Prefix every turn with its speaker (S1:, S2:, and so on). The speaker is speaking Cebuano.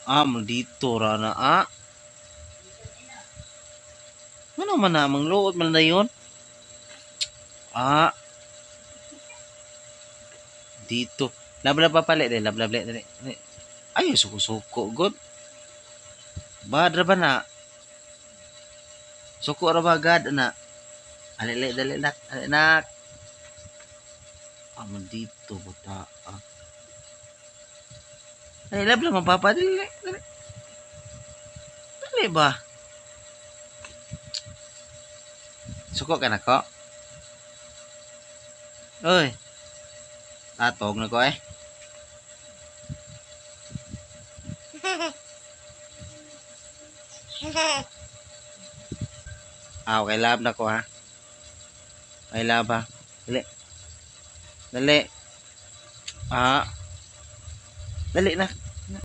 S1: Ah, dito ra na ah. Ano man na, mangluot man na yun. Ah. Dito. Lab-lab pa palit dali, lab-lab dali. Dali. Ay, suko-suko god. Bad ra ba na? Suko ra ba gad na? Ali, dali nak, ali nak. Ah, man dito bata. Ah. Ay, lab lang papa, dali, dali. Dali ba? Suko ka na ko? Oy. Tatog na ko eh. Ah, okay, lab na ko ha. Ay, lab ha. Dali. Dali. Ah. Dali na.